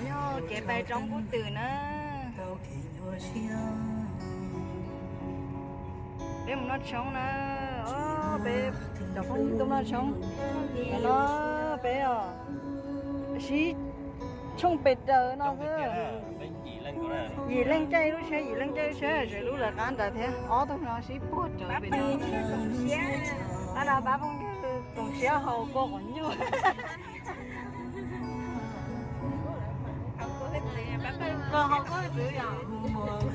Nyob kev pais roob Kub Twm na. Peb mus noj tshoob na. Peb cov phooj ywg tuaj noj tshoob no, peb os, sib tshooj pes raws no xwb. Yim leej caij lub tsheb, yim leej caij lub tsheb, tseem lub lawv qab nrad thiab, ob tug no sib puag rawv pem no. Qab no pab phooj ywg koom siab haus kua quav nyuj. Koj haus koj txwv yom.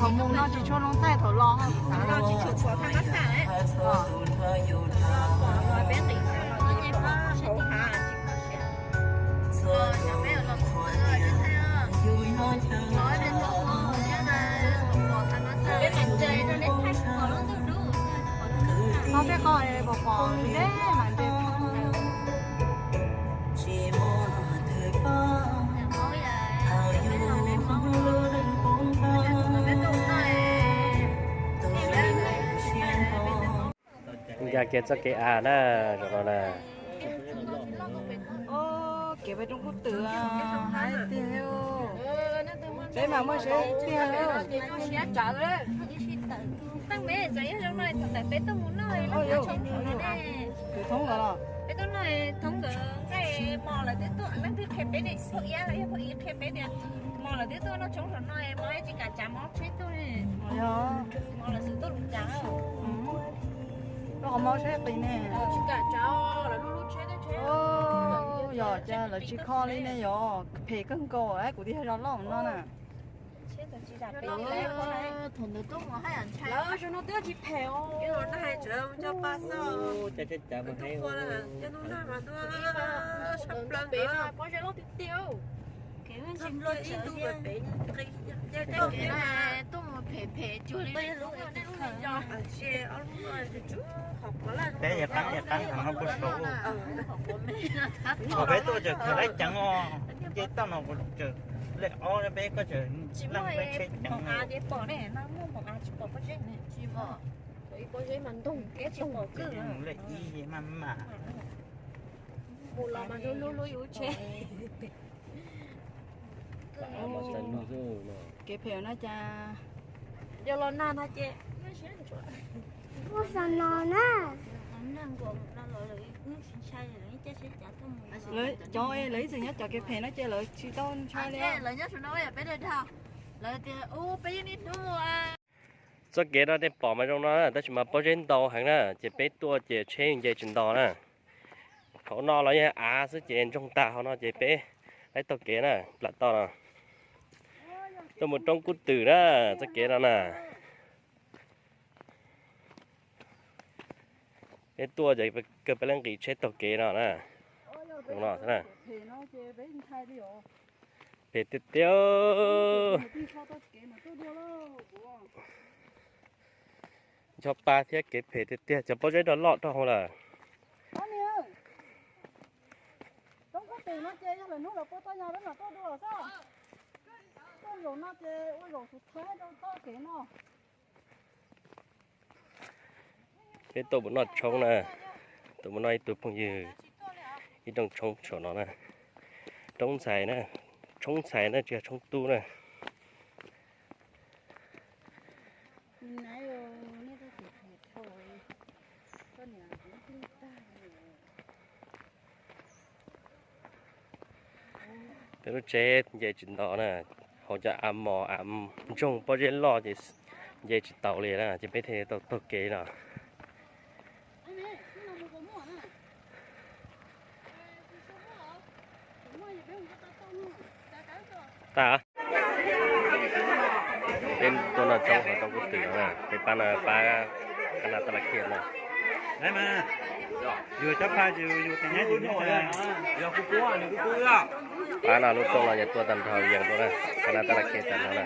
Thaum mus no tsis tshua zoo thaij, thaum los xav los tsis tshua txog thaij pab xam. Txhob peb qho es pom pom deb mas ntes. Nkag kiag txoj kev av na, zaum no na. Kev pem roob Kub Twm hais tiag, peb mas muaj siab tiag. Thoob nkawd los? Peb tuaj noj, Thoob nkawd nqaij mos lawv twb tuaj, leej twg qhia peb ne, Phauj Iab los yog Phauj Iab qhia peb tias mos lawv twb tuaj noj tshoob saum no, mos tsis kam tsav mov tsheb tuaj ne. Mos lawv xub tuaj lub tsav. Lub qhov mos tsheb qis ne. Tsis kam tsav, lawv lub lub tsheb tej tsheb. Yog cas lawv tsis kho li ne, yog phem kawg nkaus, kuv twb yog zos loj no na. Thaum ntawd tuaj mus haj yam ntshai. Lawv zaum no twb tsis phem os. Cov pa xoj, cov hnub nag mas tuaj sab plaws pem mas pob zeb loj tiag tiag. Tuaj mus phem phem cuag li. Peb yog qab yog qab no puag saud. Thaum peb tuaj tseem khaws laib ceev os, nce toj no kuv tseem lej ob peb, koj tseem leej peb tsheb ceev. Lej ib maj mam. Mus los mas lub lub lub yus tsheb. Kev phem no cas. Yog los nag no ces. Ua xav no na. Lawv cov, lawv ib txwm nyob cov kev phem no ces lawv tsis tau ntshai li. Lawv nyob saum no yog peb dag dag, lawv tias u peb yeej niaj hnub mus. Txoj kev no nej pom mas zoo no na, tab sis mas pob zeb ntau heev na, ces peb tuaj ces tsheb nce tsis nto na. Hauv no los yog av xwb ces ntsoog tag, hauv no ces peb laib taug kev na, plam toj no. Tuaj mus roob Kub Twm na, txoj kev no na. Peb tuaj ces kawg peb laj nqis tsheb taug kev no na. Zoo no xwb na. Phem tiag tiag. Ncho pa thiab kev phem tiag tiag, cov pob zeb rog loj rau hauv lawm. Roob Kub Twm no ces yog lwm hnub lawv puas tau nyob peb mam tuaj dua xwb. Tuaj zaum no ces ua zaum tus thawj rau txoj kev no. Peb tuaj mus noj tshoob na, tuaj mus noj ib tug phooj ywg ib rooj tshoob saum no na. Roob ntxhais na, tshoob ntxhais na tsis yog tshoob tub na. Peb lub tsheb nce tsis nto na, hauv cov av mos av ntsoog pob zeb loj ces nce tsis taus li na, ces peb thiaj tau taug kev no. Tas. Peb tuaj noj tshoob hauv roob Kub Twm no na, peb pab no pab Qhab Nab Tab Laj Khiaj no. Pab no lub rooj no yog tuaj tag nrho yees tuaj na, Qhab Nab Tab Laj Khiaj tag nrho na.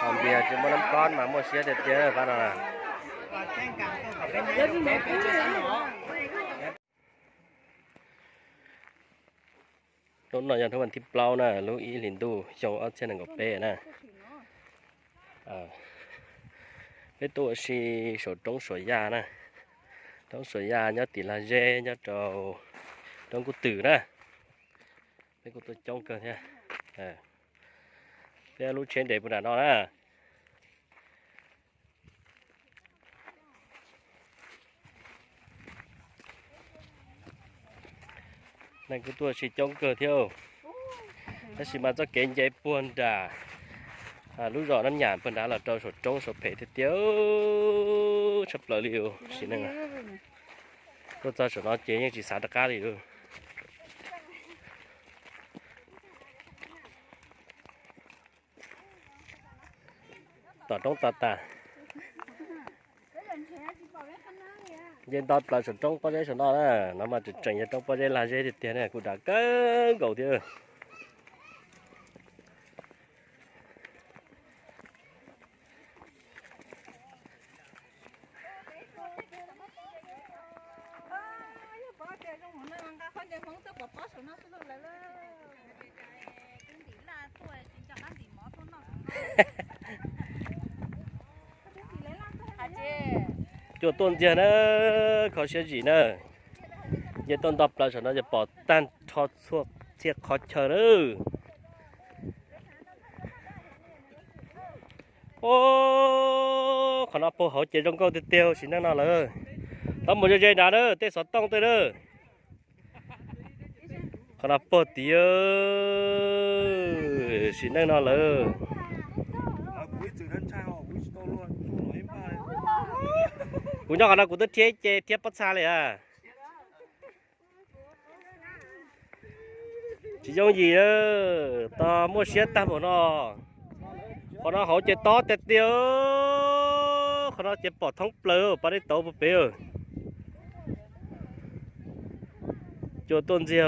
Hos npias tsis muaj nab kob mas muaj siab tiag tiag pab no na. Hnub no yog hnub vas thib plaub na, lub ib hlis ntuj xyoo ob txhiab nees nkaum peb na. Peb tuaj ua si saum roob Suam Yaj na. Roob Suam Yaj nyob tim Lag Zeb nyob rau roob Kub Twm na. Peb kuj tuaj coob kawg thiab. Peb lub tsheb nres puag nram no na. Neeg kuj tuaj ua si coob kawg thiab, tab sis mas txoj kev nce puag nram lub zos Nab Nyam puag nrad los rau saum roob saum phem tiag tiag, tshaj plaws li sim neej. Tuaj txog saum no ces yeej tsis xav rov qab li. Tom roob tag tas, nce nto plaws saum roob pob zeb saum no na, no mas tseem tseem yog roob pob zeb Lag Zeb tiag tiag ne, kuj dav kawg nkaus thiab. Cua tuaj ntxiag na, kho siab zim na. Nce tuaj nto plaws saum no ces pom tag nrho txhua txhia qhov chaw na. Qhov no puag hauv ces zoo nkauj tiag tiag sim neej no lawm. Tau mus ze ze nrad na, tej xov tooj tej na. Qhov no puag tid sim neej no lawm. Kuv nyob qhov no kuv twb thiab ib ce thiab pob txha li a. Tsis yooj yim, tau muaj siab tag npaum no. Qhov no hauv ces tob tiag tiag, qhov no ces pom thoob plaws pas dej tauv puag pem. Cua tuaj ntxiag.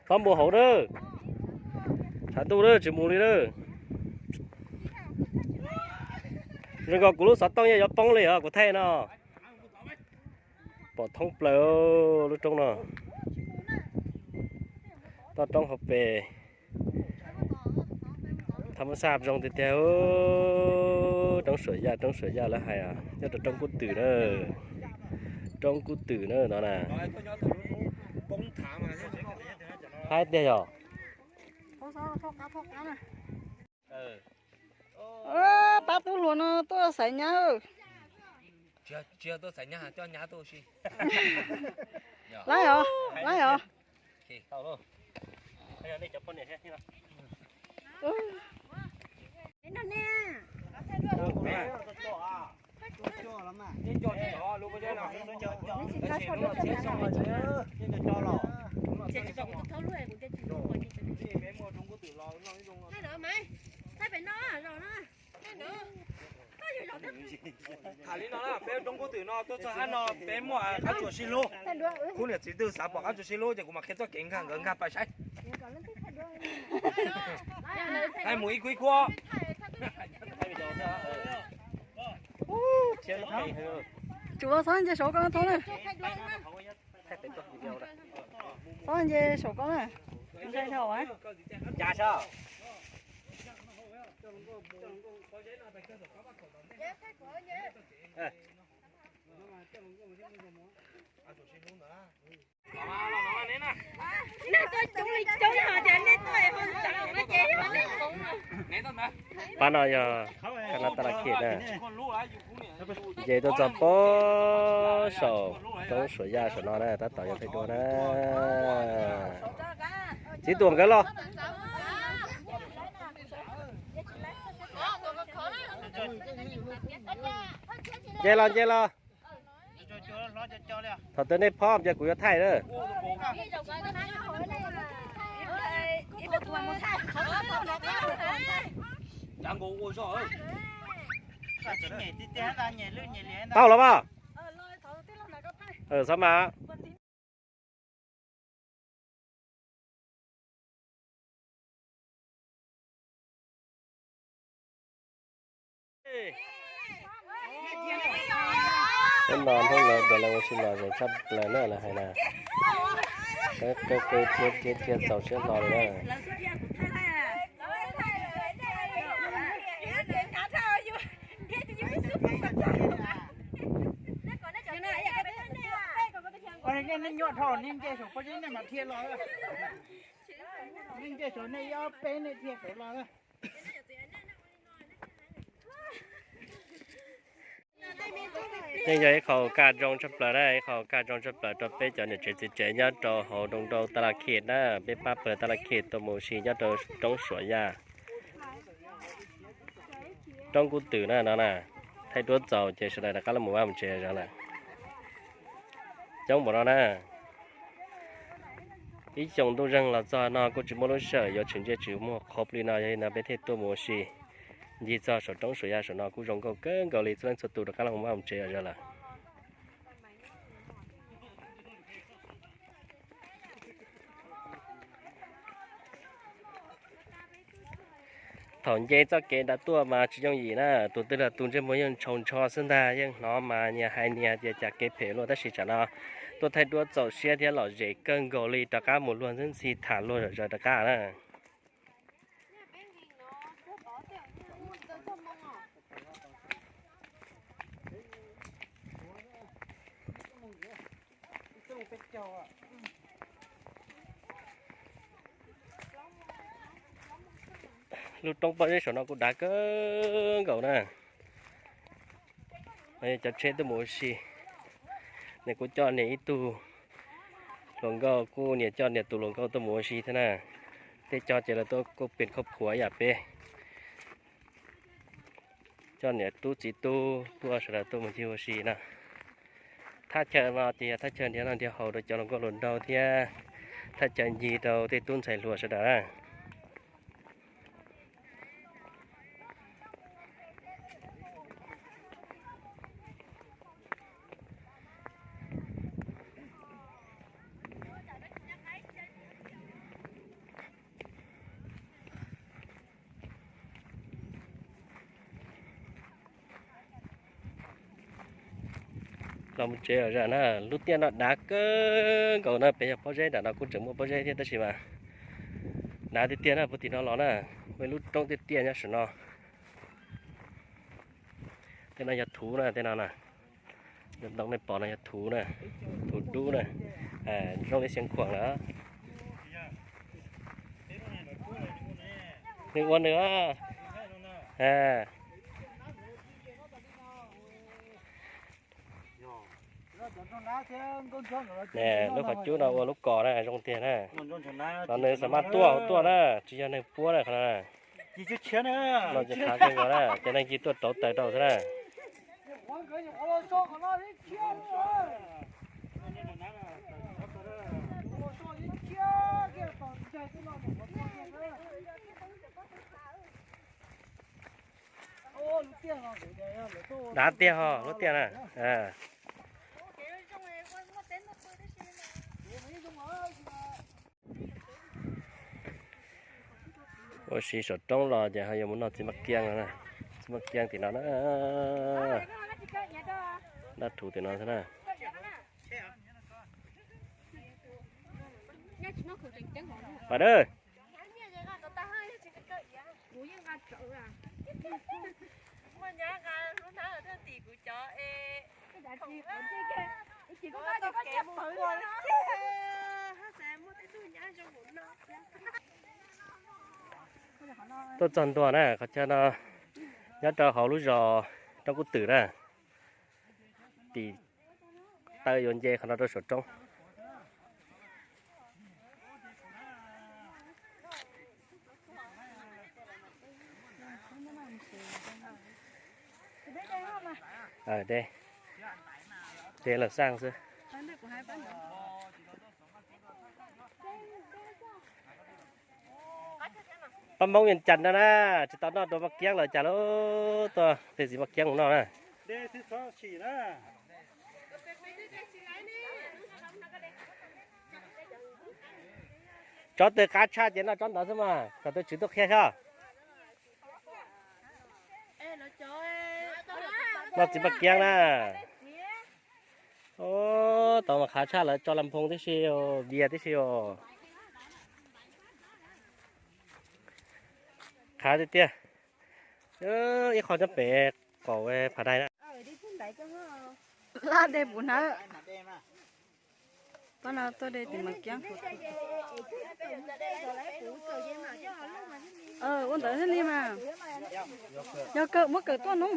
Txhob mus hauv na, tshav ntuj na tsis mus li na. Zoo nkaus kuv lub xov tooj yeej yuav poob li os kuv thaij no. Pom thoob plaws lub roob no. Toj roob hauv pes. Thaj mab xaj zoo tiag tiag. Roob Suam Yaj, roob Suam Yaj lawv hais nyob rau roob Kub Twm na. Roob Kub Twm na no na. Haib tiag yog. Pab tub hluas no tuaj xaiv nyab. Laib os, laib os. Tham li no na, peb roob Kub Twm no tuaj txog hab no peb muaj qab tsuas sib hlub. Khub niam txiv twg xav pom qab tsuas sib hlub ces kuv mam qhia txoj kev nkag nkawd nkag pais saib. Mus ib khub ib khub. Tsuav txhob nce saud ko na. Txhob nce saud ko na. Pab no yog Qhab Nab Tab Laj Khiaj na. Nce tuaj txog pem saum roob Suam Yaj saum no na, tab tom yog thaij duab na. Txiv tuam nkawd los. Nce los, nce los. Thaum twg nej phob ces kuv yuav thaij na. Tau los mas. Xov mas. Hnub no hnub lawv ua si los zoo tshaj plaws na lawv hais na. Qw qw qw thiab thiab thiab txaus siab hlo li na. Nej nyuaj dhau, nej nce saum pob zeb nej mam dhia los. Nej nce saum nej ib ob peb nej dhia saum los. Yeej yog ib qho kaj zoo tshaj plaws na, ib qho kaj zoo tshaj plaws rau peb cov niam tsev txiv tsev nyob rau hauv nroog nrau Tab Laj Khej na, peb pab pawg Tab Laj Khej tuaj mus ua si nyob rau roob Suav Yaj, roob Kub Twm na no na. Thaij duab txaus ces sawv daws rov qab los mus vaj mus tsev zog lawm. Coob npaum no na. Ib xyoos ntuj zeeg los txog no kuj tsis muaj lub sij hawm yuav tshwm ntsej tshwm muag qhov plig no, yog li no peb thiaj tuaj mus ua si ncig txog saum roob Suav Yaj saum no kuj zoo nkauj kawg nkaus li. Txhua leej txhua tus rov qab los mus vaj mus tsev zog lawm. Thaum nce txoj kev nram tuaj mas tsis yooj yim na, tus twg los tus ntsej muag yeej ntshau ntsho xwb ntag, yeej hnov mas nyias hais nyias tias cas kev phem luaj, tab sis tsam no tuaj thaij duab txaus siab thiab lom zem kawg nkaus li, rov qab mus luag ntxhi ntxhi tham luag zom zaws rov qab na. Lub roob pob zeb saum no kuj dav kawg nkaus na. Cov tsheb tuaj mus ua si, nws kuj coj niam ib tug hluas nkauj, kuj niam coj niam tus hluas nkauj tuaj mus ua si thiab na. Tej cov ces lawv tuaj kuj pem khauj phuam ib yam peb, coj niam tub txiv tub tuaj sawv daws tuaj mus ncig ua si no. Thaj chaw no ces yog thaj chaw nrhiav noj nrhiav haus rau cov hluas nkauj hluas nraug thiab thaj chaw ncig rau tej tub ntxhais hluas sawv daws na. Los mus tsev zam na, lub tiaj no dav kawg nkaus na, pem yog pob zeb nram no kuj tseem muaj pob zeb thiab tab sis mas dav tiag tiag na, puag tim no los na, muaj ib lub roob tiaj tiaj nyob saum no. Tej no yog thuv na, tej no na, ntoo nej pom no yog thuv na, thuv dub na, zoo li Xeev Khuam na. Nws ua nws. Lub qhov cub no ua lub kos na, zoo tiag na. Los nws xam maj tuaj hauv tuaj na, tsis yog neeg puab na qhov no. Los ces qhav kawg nkaus na, ces neeg cia tuaj rauv taws rau xwb na. Dav tiag ho lub tiaj na. Ua si saum roob los ces ho yuav mus noj txiv maj kiab no, txiv maj kiab tim no na. Dab thuv tim no xwb na. Mas dab. Tuaj txog ntua na, qhov chaw no nyob rau hauv lub zos Roob Kub Twm na. Tim taw yuav nce qhov no rau saum roob. Dej, dej lawm xaj xwb. Paj Hmoob Vias Cas no na, tsis tau noj dua maj kiab los cas lauj, tuaj tej txiv maj kiab mus noj na. Tsob twg qab tshaj ces noj tsob ntawd xwb mas, kom tus tswv tuaj qhia xwb. Noj txiv maj kiab na. Tau mas qhav tshaj lawv tso las phoo tib si, vias tib si os. Qhav tiag tiag. Ib qho nyob pem qaum phav dai na. Laj dej puv hnawv. Pab no tuaj de tus mas kiab. Ua ntawd thiaj li mas. Yog kawg muab kawm tuaj no.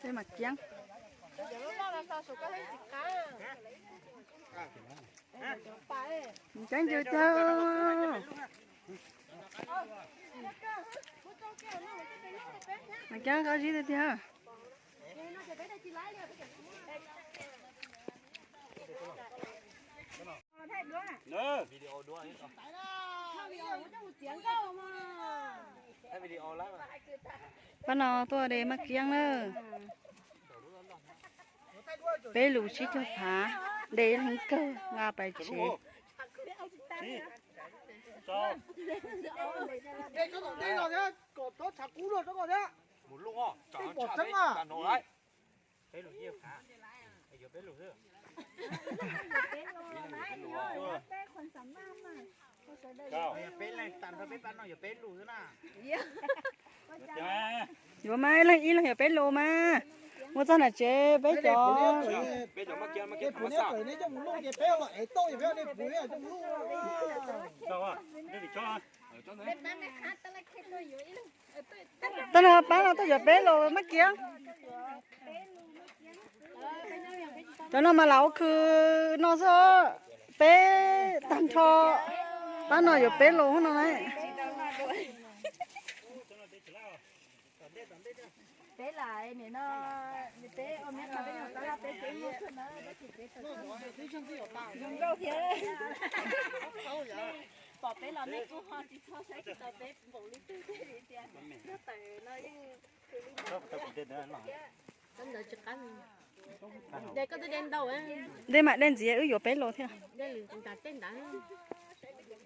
Dej mas kiab. Ceeb ncw tiag. Mas kiab koj zib tiag tiag. Pab no tuaj de maj kiab na. Peb lus tsib caug phav, de heev kawg, nqa pais tsev. Yuav mas, leej ib leeg yuav peb lus mas. Mus txog nram tsev peb cov. Tau no pab no tuaj yuav peb lus maj kiab. Cov no mas lam ua khw no xwb, peb tag nrho, pab no yuav peb lus no na. Pom peb los nej kuj ho tsis txhob saib tsis taus peb npaum li twg tiag li tias nrog tawm no yeej khwv li ntawd. De mas de ntxiv wb yuav peb lus thiab.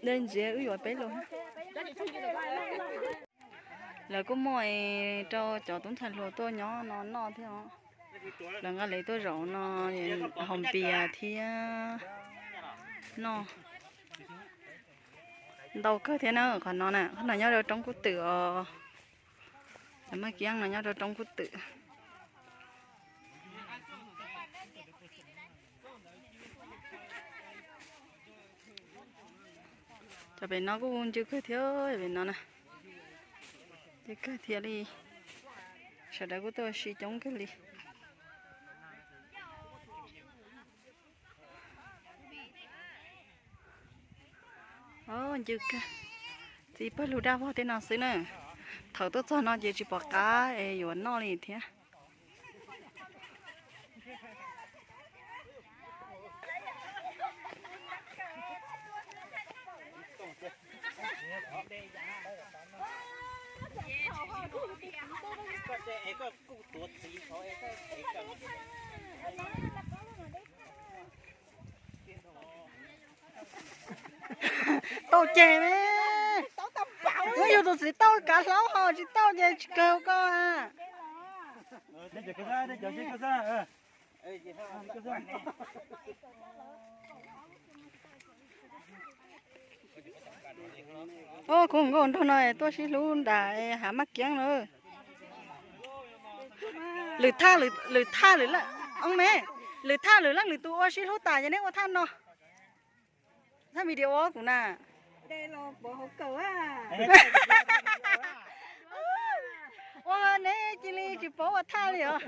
De ntxiv wb yuav peb lus. Lawv kuj muaj rau cov tub ntxhais hluas tuaj nyob no noj thiab os. Lawv nqa lawv tuaj zaum no, haus npias thiab noj. Ntau kawg thiab na, qhov no na, qhov no nyob rau roob kub twm os. Cov maj kiab no nyob rau roob kub twm. Cov pem no kuj ncw kawg thiab, pem no na. Ncw kawg thiab li. Sawv daws kuj tuaj ua si coob kawg li. Ncw kawg. Txiv pawg lug daj vog tej no xwb na. Thaum tuaj txog no ces tsis pom qab es yuav noj li thiab. Tau ceg me. Muab yus tus txiv tau kav hlaub ho tsis tau ces tsis kawg koj a. Ob, kuv nkauj nraug no tuaj sib hlub nram hav Mab Kiab no. Lwm thaj, lwm thaj, lwm, me, lwm thaj lwm leej lwm tus ua sib hlub tas ces neb ua thaj no. Thaj video kuv na. Ua neb cia li tsis paub ua thaj li os.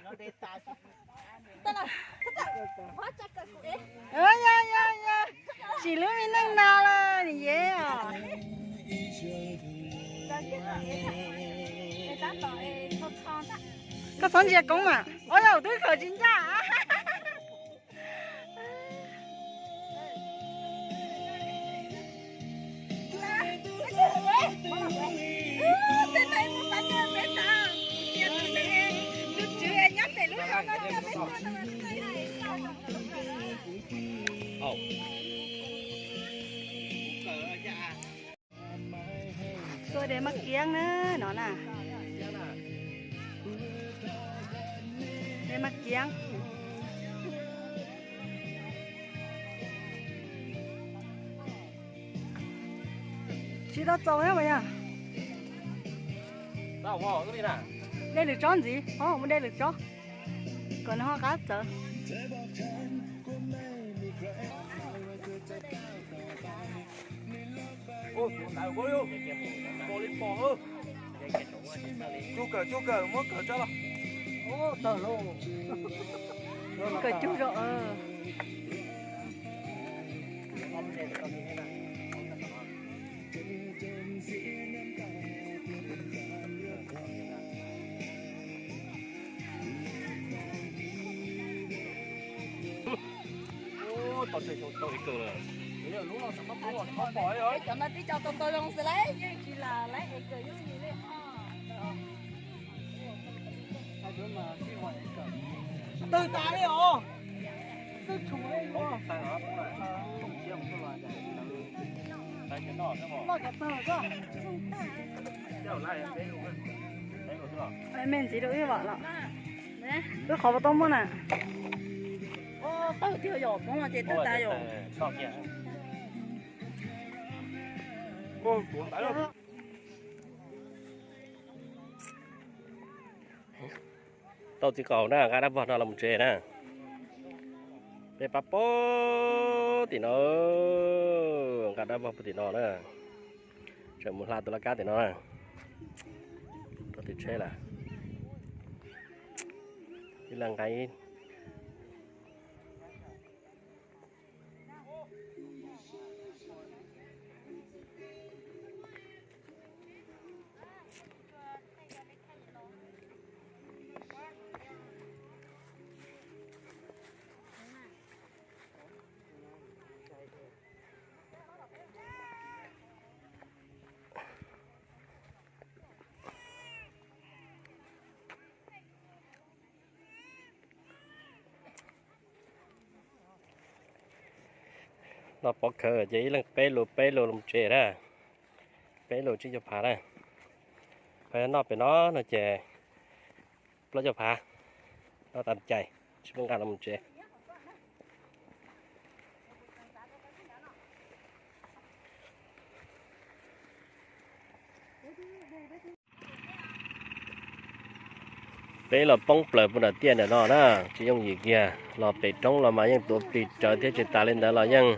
Sim lub me neej no lawm nim yev os. Koj txhob ntsia koob mas. Ua yog twb khaws tsis ncaj. Tuaj de Mab Kiab na, no na. De Mab Kiab. Tsis tau txaus na mas yog. De lwm tsob ntxiv, mus de lwm tsob kom nws ho qab txawv. Cug kawm, cug kawm, muab kawm tso los. Kawm cug zog. Cov no twb cov tau tau zoo xwb lawm, yeej tsis lam laiv es kawm yooj yim li. Twb tas li os. Twb tshum li os. Noj cov tag xwb. Me ntxiv rau wb vam los. Wb qhov puas tau muaj na? Tawg tiag yom, hmoob no ces tawg tas yom. Tau txiv qaub na, nqa dab vog no los mus tsev na. Peb pab pab tim no, nqa dab vog pab tim no na. Tseem mus hla tus laj kab tim no na. Rau tim tsheb lawm. Ib leeg nqa ib. Noj pob kawg ces ib leeg peb lus peb lus los tsev na. Peb lus tsib caug phav na. Peb noj pem no no ces plaub caug phav. Noj tas cais tsis pub nqa los tsev. Peb los poob plaws puag nram tiaj ntawm no na, tsis yooj yim kiag. Los pem roob los mas yeej tuav plig rawv thiab, tsis tas li ntawd los yeej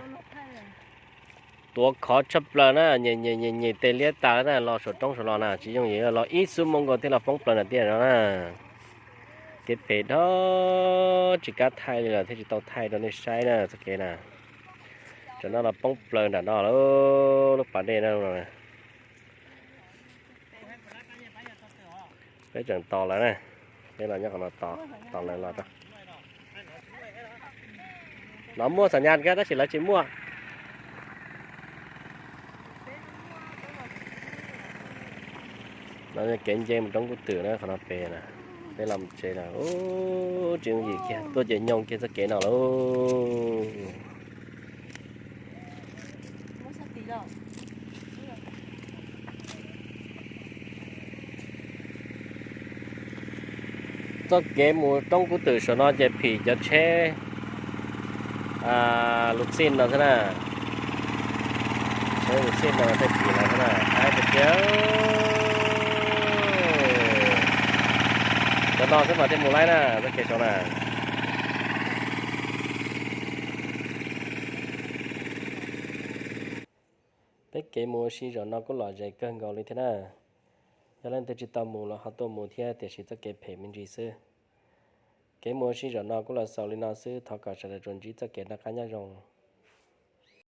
tuav khov tshaj plaws na, nyem nyem nyem nyem tes liab tas na, los saum roob saum los na, tsis yooj yim, los ib xuab moos nkaus thiaj los poob plaws nram tiaj no na. Kev phem dhau tsis kam thaij li lawm thiab tsis tau thaij rau nej saib na txoj kev na. Tam no los poob plaws nram no lub pas dej no. Peb tseem tos lawv na, peb los nyob qhov no tos, tos lawv los rau. Lawv muaj xam nyas kab tab sis lawv tsis muaj. No kev nce mus roob Kub Twm na, qhov no pem na, peb los tsev na, tsis yooj yim kiag, tuaj ces nyoog kiag txoj kev no lauj. Txoj kev mus roob kub twm saum no ces phim cov tsheb lus txij no xwb na. Tsheb lus txij no tej phim lawm xwb na, aib tiag tiag. Cov no xwb mas thiaj mus laib na, txoj kev saum na. Peb kev mus ua si zaum no kuj lom zem kawg nkaus li thiab na. Yog leej twg tsis tau mus los ho tuaj mus thiab, tiam sis txoj kev phem me ntsis xwb. Kev mus ua si zaum no kuj los xaus li no xwb, thov kom sawv daws tsuas ntsib txoj kev noj qab nyob zoo.